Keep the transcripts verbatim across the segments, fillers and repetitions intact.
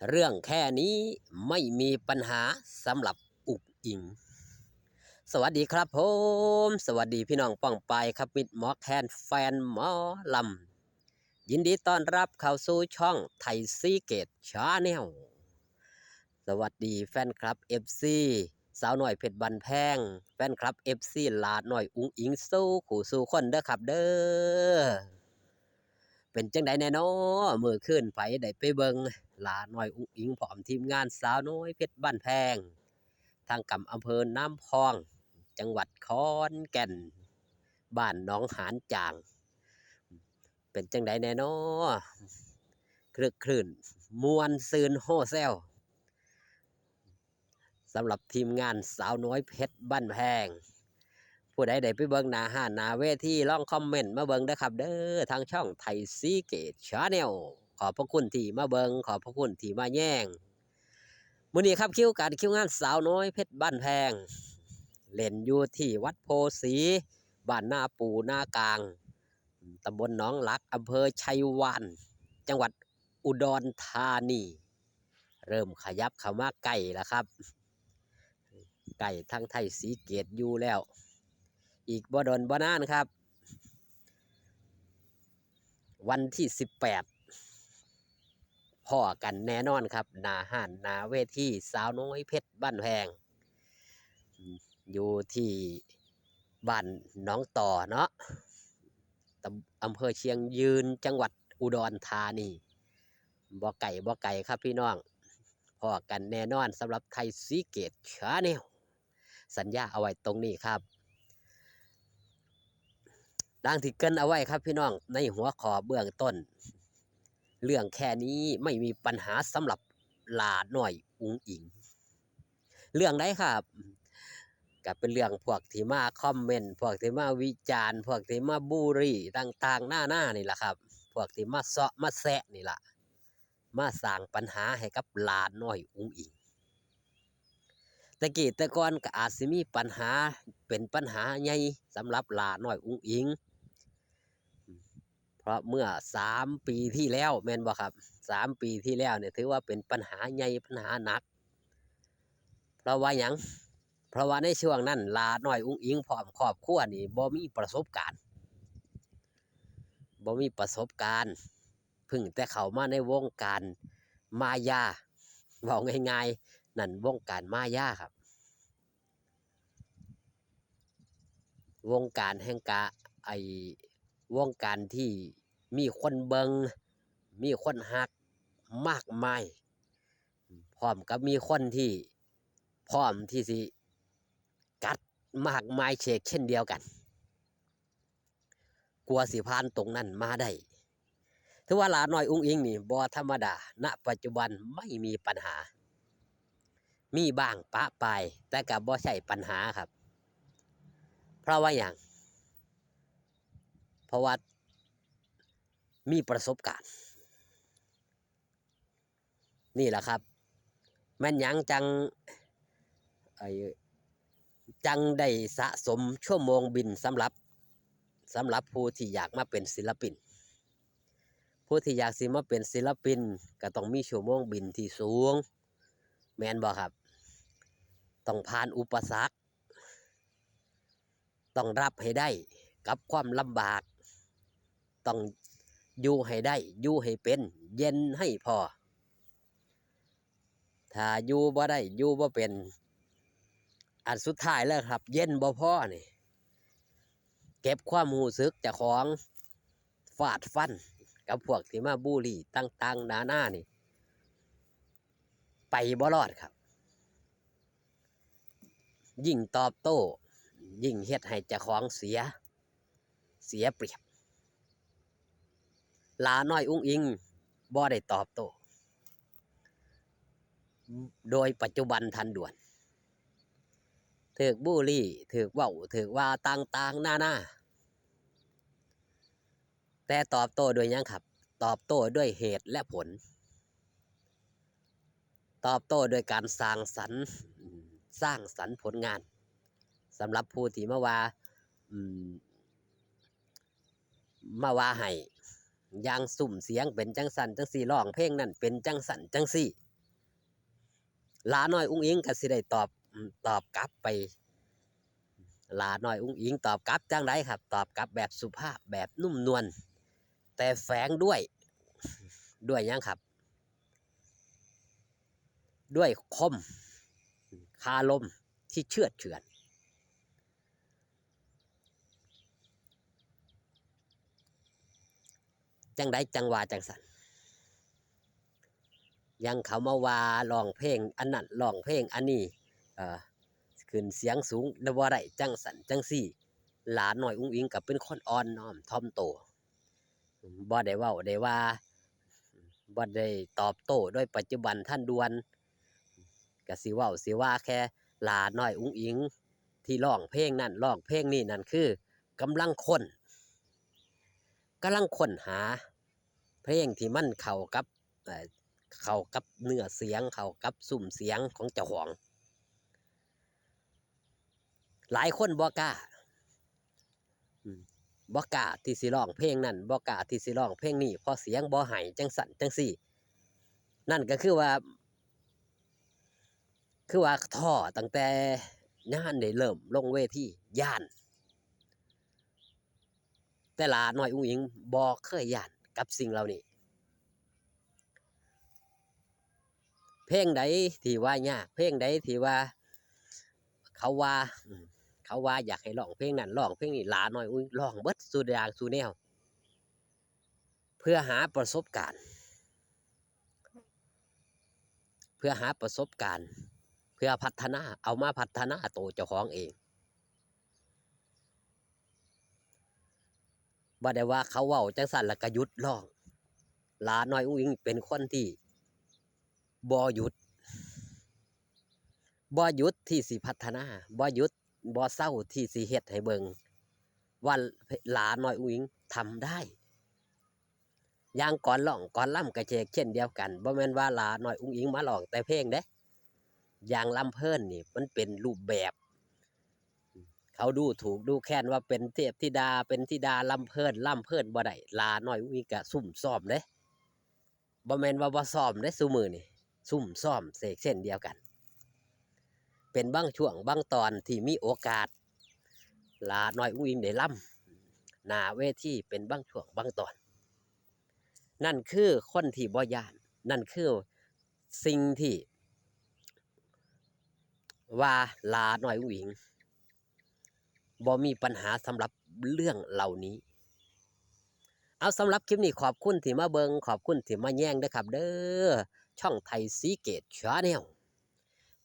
เรื่องแค่นี้ไม่มีปัญหาสำหรับอุ๋งอิ๋ง สวัสดีครับผม สวัสดีพี่น้องป้องปายครับ มิตรหมอแคน แฟนหมอลำ ยินดีต้อนรับเข้าสู่ช่องไทยซีเกตชาแนล สวัสดีแฟนคลับ เอฟซี สาวน้อยเพชรบ้านแพง แฟนคลับ เอฟซี หลาน้อยอุ๋งอิ๋งสู่คู่สู่คนเด้อครับเด้อ เป็นจั่งใดแน่น้อ มื้อคืนไผได้ไปเบิ่งหลาน้อยอุ๋งอิ๋งพร้อมทีมงานสาวน้อยเพชรบ้านแพง ทางกำอำเภอน้ำพอง จังหวัดขอนแก่น บ้านหนองหานจาง เป็นจั่งใดแน่น้อ ครึกครื้น ม่วนซื่นโฮแซว สำหรับทีมงานสาวน้อยเพชรบ้านแพง ผู้ใดได้ไปเบิ่งหน้าห้านหน้าเวที ลองคอมเมนต์มาเบิ่งเด้อครับเด้อ ทางช่องไทยซีเกตชาแนล ขอบพระคุณที่มาเบิ่ง ขอบพระคุณที่มาแยง มื้อนี้ครับ คิวการคิวงานสาวน้อยเพชรบ้านแพง เล่นอยู่ที่วัดโพธิ์ศรี บ้านนาปูนากลาง ตำบลหนองหลัก อำเภอไชยวาล จังหวัดอุดรธานี เริ่มขยับเข้ามาใกล้แล้วครับ ใกล้ทางไทยศรีเกตอยู่แล้ว อีกบ่ดนบ่นานครับ วันที่สิบแปด พ้อกันแน่นอนครับ หน้าห้านหน้าเวทีสาวน้อยเพชรบ้านแพง อยู่ที่บ้านหนองต่อเนาะ ตำ- อำเภอเชียงยืน จังหวัดอุดรธานี บ่ไกลบ่ไกลครับพี่น้อง พ้อกันแน่นอนสำหรับไทยซีเกตชาแนล สัญญาเอาไว้ตรงนี้ครับ ดังที่เกริ่นเอาไว้ครับพี่น้อง ในหัวข้อเบื้องต้น เรื่องแค่นี้ไม่มีปัญหาสำหรับหลาน้อยอุ๋งอิ๋ง เรื่องใดครับ ก็เป็นเรื่องพวกที่มาคอมเมนต์ พวกที่มาวิจารณ์ พวกที่มาบูลลี่ต่างๆ นานานี่ล่ะครับ พวกที่มาเซาะมาแซะนี่ล่ะ มาสร้างปัญหาให้กับหลาน้อยอุ๋งอิ๋ง แต่กี้แต่ก่อนก็อาจสิมีปัญหา เป็นปัญหาใหญ่สำหรับหลาน้อยอุ๋งอิ๋ง เพราะเมื่อสามปีที่แล้ว แม่นบ่ครับ สามปีที่แล้วเนี่ยถือว่าเป็นปัญหาใหญ่ ปัญหาหนัก เพราะว่าหยัง เพราะว่าในช่วงนั้นหลาน้อยอุ๋งอิ๋งพร้อมครอบครัวนี่บ่มีประสบการณ์ บ่มีประสบการณ์ เพิ่งแต่เข้ามาในวงการมายา เว้าง่ายๆ นั่นวงการมายาครับ วงการแห่งกะ ไอ้วงการที่มีคนเบิ่ง มีคนฮักมากมาย พร้อมกับมีคนที่พร้อมที่สิกัดมากมายเชกเช่นเดียวกัน กว่าสิผ่านตรงนั้นมาได้ ถือว่าหลาน้อยอุ๋งอิ๋งนี่บ่ธรรมดา ณ ปัจจุบันไม่มีปัญหา มีบ้างปะปาย แต่ก็บ่ใช่ปัญหาครับ เพราะว่าหยัง เพราะว่ามีประสบการณ์ นี่แหละครับ แม่นหยังจั่ง ไอ้ จั่งได้สะสมชั่วโมงบินสำหรับ สำหรับผู้ที่อยากมาเป็นศิลปิน ผู้ที่อยากสิมาเป็นศิลปินก็ต้องมีชั่วโมงบินที่สูง แม่นบ่ครับ ต้องผ่านอุปสรรค ต้องรับให้ได้กับความลำบาก ต้องอยู่ให้ได้ อยู่ให้เป็น เย็นให้พอ ถ้าอยู่บ่ได้ อยู่บ่เป็น อันสุดท้ายแล้วครับ เย็นบ่พอนี่ เก็บความรู้สึกเจ้าของฟาดฟันกับพวกที่มาบูลลี่ต่างๆ นานานี่ ไปบ่รอดครับ ยิ่งตอบโต้ ยิ่งเฮ็ดให้เจ้าของเสีย เสียเปรียบ หลาน้อยอุ๋งอิ๋งบ่ได้ตอบโต้ โดยปัจจุบันทันด่วน ถูกบูลลี่ ถูกเว้า ถูกว่าต่างๆ นานา แต่ตอบโต้ด้วยหยังครับ ตอบโต้ด้วยเหตุและผล ตอบโต้ด้วยการสร้างสรรค์ สร้างสรรค์ผลงาน สำหรับผู้ที่มาว่า อืม มาว่าให้ อย่างซุ่มเสียงเป็นจั่งซั้นจั่งซี้ ร้องเพลงนั่นเป็นจั่งซั้นจั่งซี้ หล้าน้อยอุ๋งอิ๋งก็สิได้ตอบ อืม ตอบกลับไป หล้าน้อยอุ๋งอิ๋งตอบกลับจั่งใดครับ ตอบกลับแบบสุภาพ แบบนุ่มนวล แต่แฝงด้วย ด้วยหยังครับ ด้วยคม คารมที่เฉื่อยเฉือน จั่งใดจั่งว่าจั่งซั้น อย่างเขามาว่าร้องเพลงอันนั้น ร้องเพลงอันนี้ เอ่อ ขึ้นเสียงสูงบ่ได้ จั่งซั้นจั่งซี้ หล้าน้อยอุ๋งอิ๋งก็เป็นคนอ่อนน้อมถ่อมโต บ่ได้เว้าได้ว่า บ่ได้ตอบโต้โดยปัจจุบันทันด่วน ก็สิเว้าสิว่าแค่หล้าน้อยอุ๋งอิ๋งที่ร้องเพลงนั้นร้องเพลงนี้นั่น คือกำลังค้น กำลังค้นหาเพลงที่มันเข้ากับ เอ่อ เข้ากับเนื้อเสียง เข้ากับซุ้มเสียงของเจ้าของ หลายคนบ่กล้า อืม บ่กล้าที่สิร้องเพลงนั้น บ่กล้าที่สิร้องเพลงนี้ เพราะเสียงบ่ให้ จั่งซั้นจั่งซี้ นั่นก็คือว่า คือว่าท้อตั้งแต่งานได้เริ่มลงเวที ย้าน แต่หล้าน้อยอุ๋งอิ๋งบ่เคยย้านกับสิ่งเหล่านี้ เพลงใดที่ว่ายาก เพลงใดที่ว่า เขาว่า อืม เขาว่าอยากให้ร้องเพลงนั้น ร้องเพลงนี้ หล้าน้อยอุ๋งอิ๋งร้องเบิดสู่อย่างสู่แนว เพื่อหาประสบการณ์ เพื่อหาประสบการณ์ เพื่อพัฒนา เอามาพัฒนาโตเจ้าของเอง บ่ได้ว่าเขาเว้าจั่งซั้นแล้วก็หยุดร้อง หล้าน้อยอุ๋งอิ๋งเป็นคนที่บ่หยุด บ่หยุดที่สิพัฒนา บ่หยุด บ่เซาที่สิเฮ็ดให้เบิ่ง ว่าหล้าน้อยอุ๋งอิ๋งทำได้ อย่างก่อนร้องก่อนรำก็เช่นเดียวกัน บ่แม่นว่าหล้าน้อยอุ๋งอิ๋งมาร้องแต่เพลงเด้ อย่างลำเพลินนี่มันเป็นรูปแบบ เขาดูถูกดูแคลนว่าเป็นเทพธิดา เป็นธิดาลำเพลิน ลำเพลินบ่ได้ หล้าน้อยอุ๋งอิ๋งก็ซุ่มซ้อมเด้ บ่แม่นว่าบ่ซ้อมเด้ ซุมื้อนี่ซุ่มซ้อมเสกเช่นเดียวกัน เป็นบางช่วงบางตอนที่มีโอกาส หล้าน้อยอุ๋งอิ๋งได้ลำหน้าเวทีเป็นบางช่วงบางตอน นั่นคือคนที่บ่ย้าน นั่นคือสิ่งที่ว่าหล้าน้อยอุ๋งอิ๋ง บ่มีปัญหาสำหรับเรื่องเหล่านี้ เอา สำหรับคลิปนี้ขอบคุณที่มาเบิ่ง ขอบคุณที่มาแยงเด้อครับเด้อ ช่องไทยศรีเกต Channel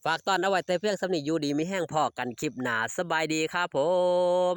ฝากต้อนเอาไว้แต่เพียงส่ำนี้ อยู่ดีมีแฮง พ้อกันคลิปหน้า สบายดีครับผม